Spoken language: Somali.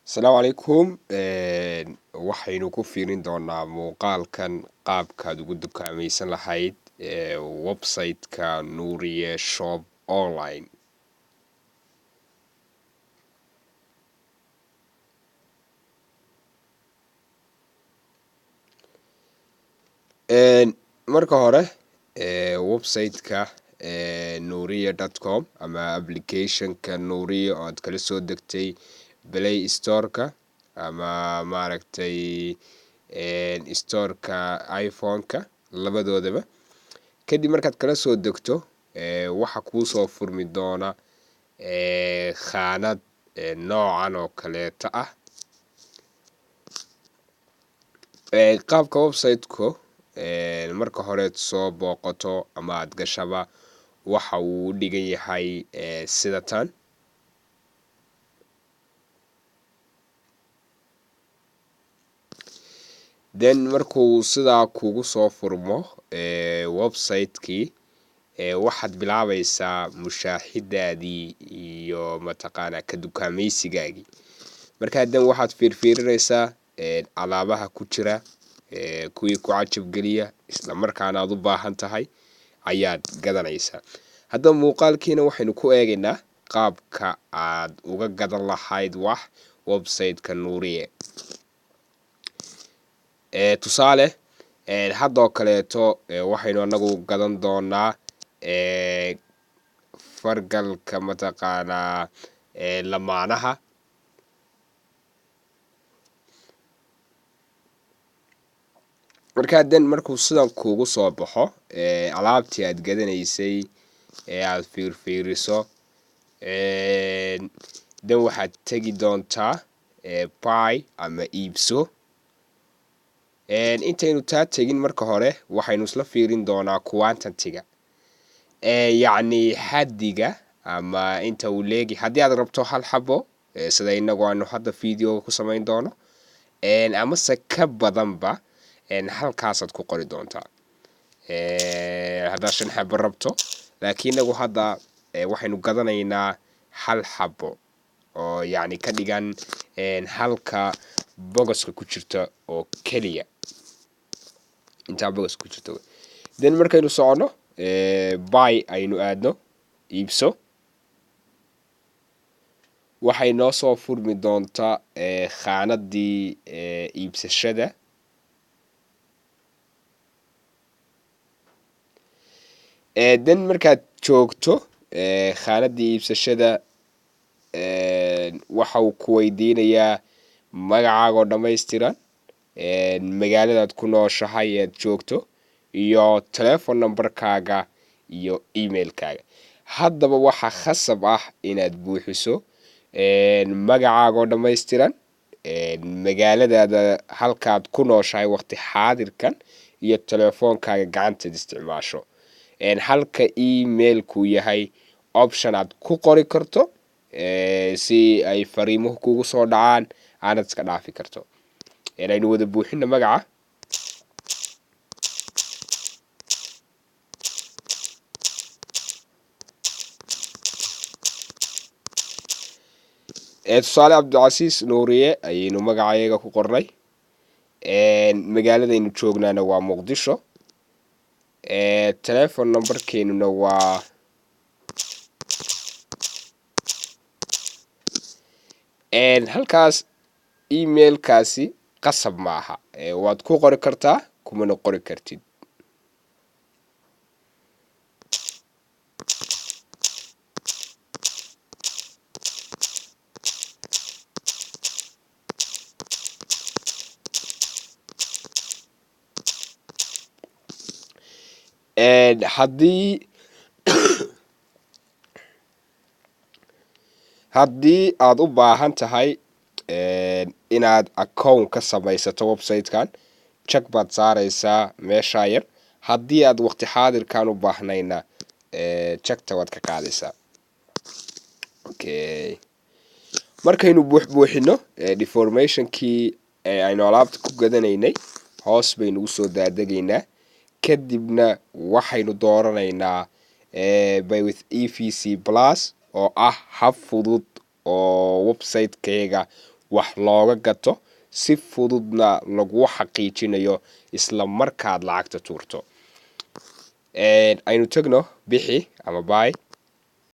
Asalaamu calaykum. Waxaynu ku fiirin doonaa muuqaalkan qaabkaad ugu dukaamaysan lahayd website-ka Nuuriye Shop Online. Marka hore website-ka nuuriye.com ama application-ka Nuuriye oo aad kala soo degtay Play Store-ka ama maaragtay store-ka iPhone-ka labadoodaba. Kadib markaad kala soo degto, waxa kuu soo furmi doona khaanad noocan oo kaleeta ah. Qaabka website-ku marka horeed soo booqato ama aad gashaba waxa uu u dhigan yahay sida tan. Then markuu sidaa kugu soo furmo website-kii, waxaad bilaabaysaa mushaaxidaadii iyo mataqaanaa ka dukaamaysigaagii. Markaa dan waxaad fiirfiirinaysaa alaabaha ku jira, kuwii ku cajab geliya isla markaana aad u baahan tahay ayaad gadanaysaa. Haddaba muuqaalkiina waxaynu ku eegaynaa qaabka aad uga gadan lahayd wax website-ka Nuuriye. Tusaale haddoo kaleeto, waxaynu anagu gadan doonaa fargalka mataqaanaa lamaanaha. Markaa den markuu sidan kuugu soo baxo alaabtii aad gadanaysay ee aad fiirfiiriso, den waxaad tegi doontaa buy ama iibso. Intaynu taa tegin, marka hore waxaynu isla fiirin doonaa quantity-ga, yacni xaddiga ama inta uu leegi. Haddii aad rabto hal xabo sida inagu aanu hadda videoga ku samayn doono amase ka badanba, halkaasaad ku qori doontaa haddaad 5 xabo rabto. Laakiin inagu hadda waxaynu gadanaynaa hal xabo oo yacni ka dhigan halka bogoska ku jirta oo keliya, intaa bogoska ku jirta. Then markaynu socono, buy aynu aadno, iibso, waxay noo soo furmi doontaa khaanadii iibsashada. Then markaad joogto khaanadii iibsashada, waxa uu ku weydiinayaa magacaagoo dhammaystiran, magaaladaad ku nooshahay ead joogto, iyo telephone numberkaaga iyo emailkaaga. Haddaba waxaa khasab ah inaad buuxiso magacaagoo dhammaystiran, magaaladaada halkaad ku nooshahay waqti xaadirkan, iyo telefoonkaaga gacantaad isticmaasho, halka emailku yahay option aad ku qori karto si ay fariimuhu kugu soo dhacaan, aanad iska dhaafi karto. Aynu wada buuxino magaca. Tusaale, Cabdicasiis Nuuriye ayaynu magacayaga ku qornay. Magaaladaynu joognaana waa Muqdisho. Telephone numberkeenuna waa halkaas. Emailkaasi qasab maaha, waad ku qori kartaa, kumana qori kartid. Haddii aad u baahan tahay inaad account ka samaysato website-kan, check baad saaraysaa meeshaa yar. Haddii aad waqti xaadirkan u baahnayna, checkta waad ka qaadaysaa. Okay, markaynu buuxbuuxino informationkii aynu alaabta ku gadanaynay, hoos baynu usoo daadegaynaa. Kadibna waxaynu dooranaynaa Pay with EVC Plus, oo ah hab fudud oo website-kayga wax looga gato, si fududna laguu xaqiijinayo isla markaad lacagta tuurto. Aynu tagno bixi ama buy.